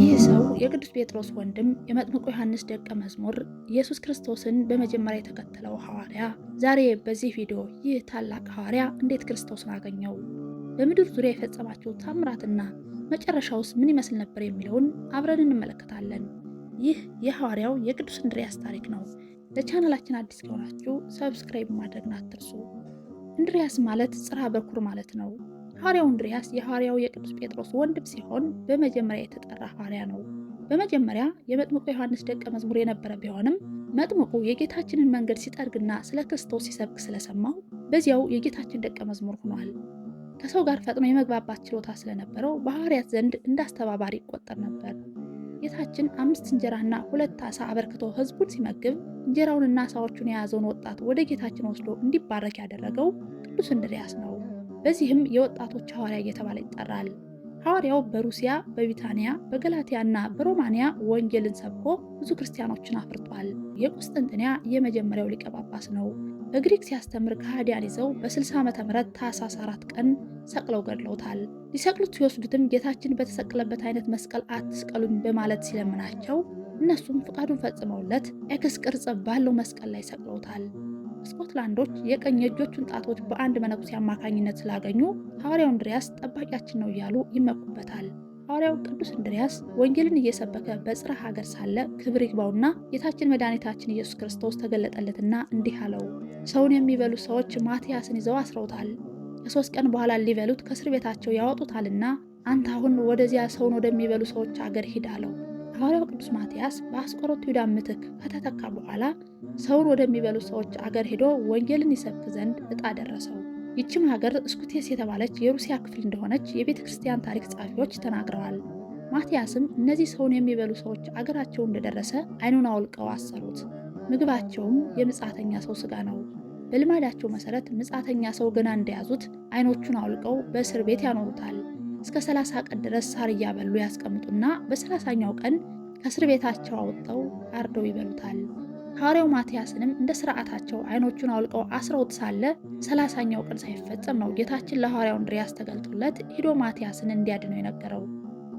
ይህ ሰው የቅዱስ ጴጥሮስ ወንድም፣ የመጥምቁ ዮሐንስ ደቀ መዝሙር፣ ኢየሱስ ክርስቶስን በመጀመሪያ የተከተለው ሐዋርያ። ዛሬ በዚህ ቪዲዮ ይህ ታላቅ ሐዋርያ እንዴት ክርስቶስን አገኘው፣ በምድር ዙሪያ የፈጸማቸው ታምራትና መጨረሻውስ ምን ይመስል ነበር የሚለውን አብረን እንመለከታለን። ይህ የሐዋርያው የቅዱስ እንድርያስ ታሪክ ነው። ለቻናላችን አዲስ ከሆናችሁ subscribe ማድረግን አትርሱ። እንድርያስ ማለት ጽርሐ በኩር ማለት ነው። ሐዋርያው እንድርያስ የሐዋርያው የቅዱስ ጴጥሮስ ወንድም ሲሆን በመጀመሪያ የተጠራ ሐዋርያ ነው። በመጀመሪያ የመጥምቁ ዮሐንስ ደቀ መዝሙር የነበረ ቢሆንም መጥምቁ የጌታችንን መንገድ ሲጠርግና ስለ ክርስቶስ ሲሰብክ ስለሰማው በዚያው የጌታችን ደቀ መዝሙር ሆኗል። ከሰው ጋር ፈጥኖ የመግባባት ችሎታ ስለነበረው በሐዋርያት ዘንድ እንደ አስተባባሪ ይቆጠር ነበር። ጌታችን 5 እንጀራና 2 ዓሣ አበርክቶ ሕዝቡን ሲመግብ እንጀራውንና ዓሣዎቹን የያዘውን ወጣት ወደ ጌታችን ወስዶ እንዲባረክ ያደረገው ቅዱስ እንድርያስ ነው። በዚህም የወጣቶች ሐዋርያ እየተባለ ይጠራል። ሐዋርያው በሩሲያ፣ በቢታንያ፣ በገላትያና በሮማንያ ወንጌልን ሰብኮ ብዙ ክርስቲያኖችን አፍርቷል። የቁስጥንጥንያ የመጀመሪያው ሊቀ ጳጳስ ነው። በግሪክ ሲያስተምር ከሃዲያን ይዘው በ60 ዓመተ ምህረት ታኅሳስ 4 ቀን ሰቅለው ገድለውታል። ሊሰቅሉት ሲወስዱትም ጌታችን በተሰቀለበት አይነት መስቀል አትስቀሉኝ በማለት ሲለምናቸው እነሱም ፍቃዱን ፈጽመውለት X ቅርጽ ባለው መስቀል ላይ ሰቅለውታል። ስኮትላንዶች የቀኝ እጆቹን ጣቶች በአንድ መነኩሴ አማካኝነት ስላገኙ ሐዋርያው እንድርያስ ጠባቂያችን ነው እያሉ ይመኩበታል። ሐዋርያው ቅዱስ እንድርያስ ወንጌልን እየሰበከ በጽርሐ ሀገር ሳለ ክብር ይግባውና ጌታችን መድኃኒታችን ኢየሱስ ክርስቶስ ተገለጠለትና እንዲህ አለው፣ ሰውን የሚበሉ ሰዎች ማትያስን ይዘው አስረውታል። ከ3 ቀን በኋላ ሊበሉት ከእስር ቤታቸው ያወጡታልና አንተ አሁን ወደዚያ ሰውን ወደሚበሉ ሰዎች አገር ሂድ አለው። ሐዋርያው ቅዱስ ማትያስ በአስቆሮቱ ይሁዳ ምትክ ከተተካ በኋላ ሰውን ወደሚበሉ ሰዎች አገር ሄዶ ወንጌልን ይሰብክ ዘንድ ዕጣ ደረሰው። ይህችም ሀገር እስኩቴስ የተባለች የሩሲያ ክፍል እንደሆነች የቤተ ክርስቲያን ታሪክ ጸሐፊዎች ተናግረዋል። ማትያስም እነዚህ ሰውን የሚበሉ ሰዎች አገራቸው እንደደረሰ ዓይኑን አውልቀው አሰሩት። ምግባቸውም የምጻተኛ ሰው ስጋ ነው። በልማዳቸው መሰረት ምጻተኛ ሰው ገና እንደያዙት ዓይኖቹን አውልቀው በእስር ቤት ያኖሩታል። እስከ 30 ቀን ድረስ ሳር እያበሉ ያስቀምጡና በ30ኛው ቀን ከእስር ቤታቸው አውጥተው አርደው ይበሉታል። ሐዋርያው ማትያስንም እንደ ስርዓታቸው ዓይኖቹን አውልቀው አስረውት ሳለ 30ኛው ቀን ሳይፈጸም ነው ጌታችን ለሐዋርያው እንድርያስ ተገልጦለት ሂዶ ማትያስን እንዲያድነው የነገረው።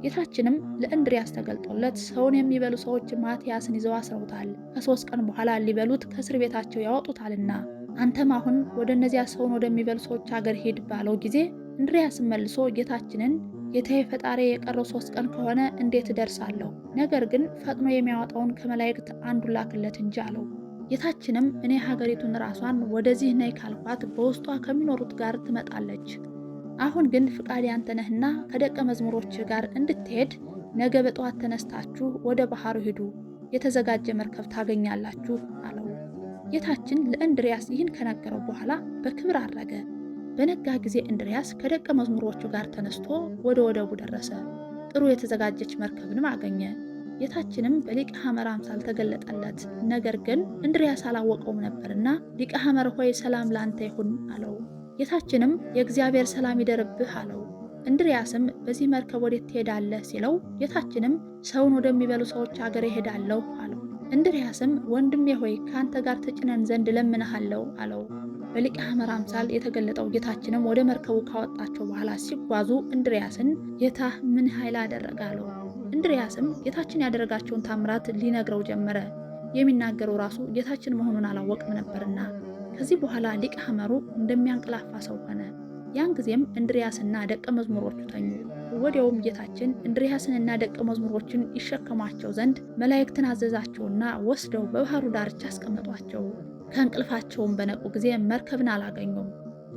ጌታችንም ለእንድርያስ ተገልጦለት ሰውን የሚበሉ ሰዎች ማትያስን ይዘው አስረውታል፣ ከ3 ቀን በኋላ ሊበሉት ከእስር ቤታቸው ያወጡታልና አንተም አሁን ወደ እነዚያ ሰውን ወደሚበሉ ሰዎች አገር ሂድ ባለው ጊዜ እንድርያስን መልሶ ጌታችንን ጌታዬ ፈጣሪ የቀረው 3 ቀን ከሆነ እንዴት እደርሳለሁ? ነገር ግን ፈጥኖ የሚያወጣውን ከመላእክት አንዱ ላክለት እንጂ አለው። ጌታችንም እኔ ሀገሪቱን ራሷን ወደዚህ ነይ ካልኳት በውስጧ ከሚኖሩት ጋር ትመጣለች። አሁን ግን ፍቃድ ያንተ ነህና ከደቀ መዝሙሮች ጋር እንድትሄድ ነገ በጠዋት ተነስታችሁ ወደ ባህሩ ሂዱ፣ የተዘጋጀ መርከብ ታገኛላችሁ አለው። ጌታችን ለእንድርያስ ይህን ከነገረው በኋላ በክብር አረገ። በነጋ ጊዜ እንድርያስ ከደቀ መዝሙሮቹ ጋር ተነስቶ ወደ ወደቡ ደረሰ። ጥሩ የተዘጋጀች መርከብንም አገኘ። ጌታችንም በሊቀ ሐመር አምሳል ተገለጠለት። ነገር ግን እንድርያስ አላወቀውም ነበርና ሊቀ ሐመር ሆይ ሰላም ላንተ ይሁን አለው። ጌታችንም የእግዚአብሔር ሰላም ይደርብህ አለው። እንድርያስም በዚህ መርከብ ወዴት ትሄዳለህ ሲለው ጌታችንም ሰውን ወደሚበሉ ሰዎች አገር እሄዳለሁ አለው። እንድርያስም ወንድሜ ሆይ ከአንተ ጋር ተጭነን ዘንድ እለምንሃለሁ አለው። በሊቀ ሐመር አምሳል የተገለጠው ጌታችንም ወደ መርከቡ ካወጣቸው በኋላ ሲጓዙ እንድርያስን ጌታህ ምን ኃይል አደረገ አለው። እንድርያስም ጌታችን ያደረጋቸውን ታምራት ሊነግረው ጀመረ። የሚናገረው ራሱ ጌታችን መሆኑን አላወቅም ነበርና። ከዚህ በኋላ ሊቀ ሐመሩ እንደሚያንቀላፋ ሰው ሆነ። ያን ጊዜም እንድርያስና ደቀ መዝሙሮቹ ተኙ። ወዲያውም ጌታችን እንድርያስንና ደቀ መዝሙሮችን ይሸከሟቸው ዘንድ መላእክትን አዘዛቸውና ወስደው በባህሩ ዳርቻ አስቀመጧቸው። ከእንቅልፋቸውም በነቁ ጊዜ መርከብን አላገኙም።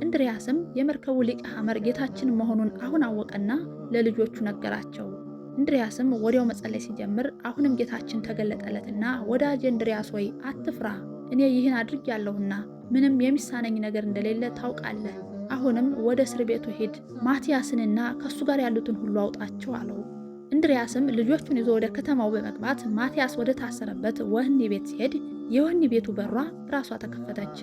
እንድርያስም የመርከቡ ሊቀ ሐመር ጌታችን መሆኑን አሁን አወቀና ለልጆቹ ነገራቸው። እንድርያስም ወዲያው መጸለይ ሲጀምር አሁንም ጌታችን ተገለጠለትና ወዳጄ እንድርያስ ሆይ አትፍራ፣ እኔ ይህን አድርጌያለሁና ምንም የሚሳነኝ ነገር እንደሌለ ታውቃለህ። አሁንም ወደ እስር ቤቱ ሂድ፣ ማትያስንና ከሱ ጋር ያሉትን ሁሉ አውጣቸው አለው። እንድርያስም ልጆቹን ይዞ ወደ ከተማው በመግባት ማትያስ ወደ ታሰረበት ወህኒ ቤት ሲሄድ የወህኒ ቤቱ በሯ ራሷ ተከፈተች።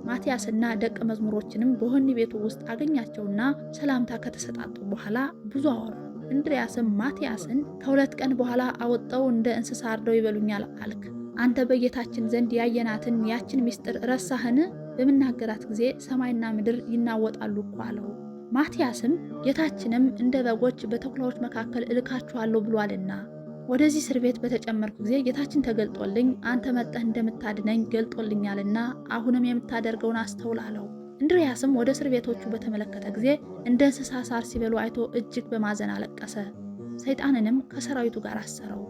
ማትያስና ደቀ መዝሙሮችንም በወህኒ ቤቱ ውስጥ አገኛቸውና ሰላምታ ከተሰጣጡ በኋላ ብዙ አወሩ። እንድርያስም ማትያስን ከ2 ቀን በኋላ አወጣው እንደ እንስሳ አርደው ይበሉኛል አልክ። አንተ በጌታችን ዘንድ ያየናትን ያችን ምስጢር ረሳህን? በምናገራት ጊዜ ሰማይና ምድር ይናወጣሉ እኮ አለው። ማትያስም ጌታችንም እንደ በጎች በተኩላዎች መካከል እልካችኋለሁ ብሏልና ወደዚህ እስር ቤት በተጨመርኩ ጊዜ ጌታችን ተገልጦልኝ አንተ መጠህ እንደምታድነኝ ገልጦልኛልና አሁንም የምታደርገውን አስተውል አለው። እንድርያስም ወደ እስር ቤቶቹ በተመለከተ ጊዜ እንደ እንስሳ ሳር ሲበሉ አይቶ እጅግ በማዘን አለቀሰ። ሰይጣንንም ከሰራዊቱ ጋር አሰረው።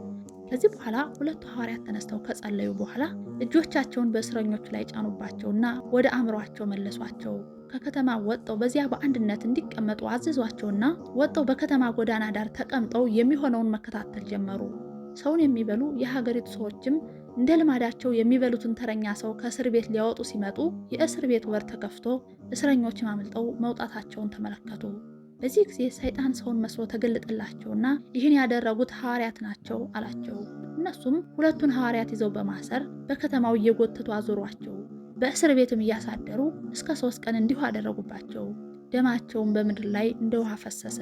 ከዚህ በኋላ ሁለቱ ሐዋርያት ተነስተው ከጸለዩ በኋላ እጆቻቸውን በእስረኞቹ ላይ ጫኑባቸውና ወደ አእምሯቸው መለሷቸው። ከከተማ ወጥተው በዚያ በአንድነት እንዲቀመጡ አዘዟቸውና ወጥተው በከተማ ጎዳና ዳር ተቀምጠው የሚሆነውን መከታተል ጀመሩ። ሰውን የሚበሉ የሀገሪቱ ሰዎችም እንደ ልማዳቸው የሚበሉትን ተረኛ ሰው ከእስር ቤት ሊያወጡ ሲመጡ የእስር ቤቱ በር ተከፍቶ እስረኞችም አምልጠው መውጣታቸውን ተመለከቱ። በዚህ ጊዜ ሰይጣን ሰውን መስሎ ተገለጠላቸውና ይህን ያደረጉት ሐዋርያት ናቸው አላቸው። እነሱም ሁለቱን ሐዋርያት ይዘው በማሰር በከተማው እየጎተቱ አዞሯቸው። በእስር ቤትም እያሳደሩ እስከ 3 ቀን እንዲሁ አደረጉባቸው። ደማቸውን በምድር ላይ እንደ ውሃ ፈሰሰ።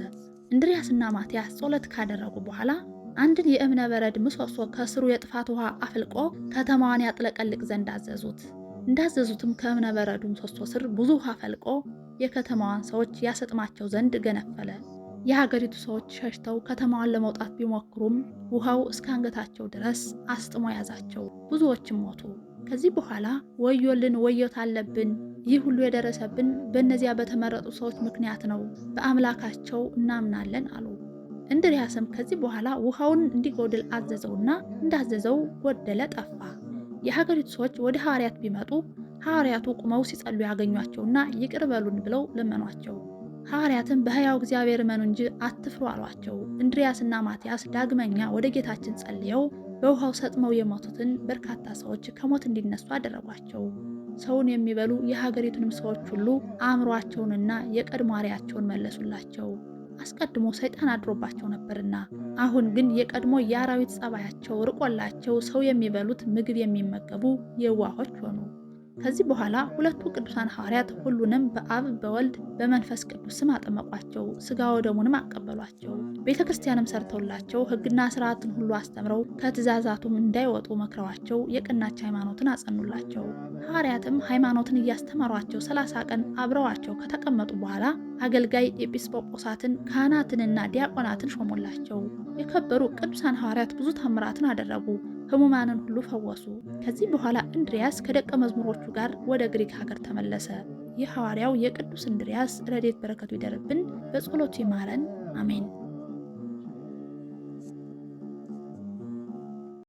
እንድርያስና ማትያስ ጸሎት ካደረጉ በኋላ አንድን የእብነ በረድ ምሰሶ ከስሩ የጥፋት ውሃ አፍልቆ ከተማዋን ያጥለቀልቅ ዘንድ አዘዙት። እንዳዘዙትም ከእብነ በረዱ ምሰሶ ስር ብዙ ውሃ ፈልቆ የከተማዋን ሰዎች ያሰጥማቸው ዘንድ ገነፈለ። የሀገሪቱ ሰዎች ሸሽተው ከተማዋን ለመውጣት ቢሞክሩም ውሃው እስከ አንገታቸው ድረስ አስጥሞ ያዛቸው፣ ብዙዎችም ሞቱ። ከዚህ በኋላ ወዮልን፣ ወዮት አለብን፣ ይህ ሁሉ የደረሰብን በእነዚያ በተመረጡ ሰዎች ምክንያት ነው፣ በአምላካቸው እናምናለን አሉ። እንድርያስም ከዚህ በኋላ ውሃውን እንዲጎድል አዘዘውና እንዳዘዘው ጎደለ፣ ጠፋ። የሀገሪቱ ሰዎች ወደ ሐዋርያት ቢመጡ ሐዋርያቱ ቁመው ሲጸልዩ ያገኟቸውና ይቅር በሉን ብለው ለመኗቸው። ሐዋርያትም በሕያው እግዚአብሔር እመኑ እንጂ አትፍሩ አሏቸው። እንድርያስና ማትያስ ዳግመኛ ወደ ጌታችን ጸልየው በውሃው ሰጥመው የሞቱትን በርካታ ሰዎች ከሞት እንዲነሱ አደረጓቸው። ሰውን የሚበሉ የሀገሪቱንም ሰዎች ሁሉ አእምሯቸውንና የቀድሞ አርአያቸውን መለሱላቸው። አስቀድሞ ሰይጣን አድሮባቸው ነበርና፣ አሁን ግን የቀድሞ የአራዊት ጸባያቸው ርቆላቸው ሰው የሚበሉት ምግብ የሚመገቡ የዋሆች ሆኑ። ከዚህ በኋላ ሁለቱ ቅዱሳን ሐዋርያት ሁሉንም በአብ በወልድ በመንፈስ ቅዱስ ስም አጠመቋቸው፣ ሥጋ ወደሙንም አቀበሏቸው። ቤተ ክርስቲያንም ሰርተውላቸው ሕግና ሥርዓትን ሁሉ አስተምረው ከትእዛዛቱም እንዳይወጡ መክረዋቸው የቀናች ሃይማኖትን አጸኑላቸው። ሐዋርያትም ሃይማኖትን እያስተማሯቸው 30 ቀን አብረዋቸው ከተቀመጡ በኋላ አገልጋይ ኤጲስቆጶሳትን ካህናትንና ዲያቆናትን ሾሞላቸው። የከበሩ ቅዱሳን ሐዋርያት ብዙ ታምራትን አደረጉ። ሕሙማንን ሁሉ ፈወሱ። ከዚህ በኋላ እንድርያስ ከደቀ መዝሙሮቹ ጋር ወደ ግሪክ ሀገር ተመለሰ። የሐዋርያው የቅዱስ እንድርያስ ረድኤት በረከቱ ይደርብን፣ በጸሎቱ ይማረን፣ አሜን።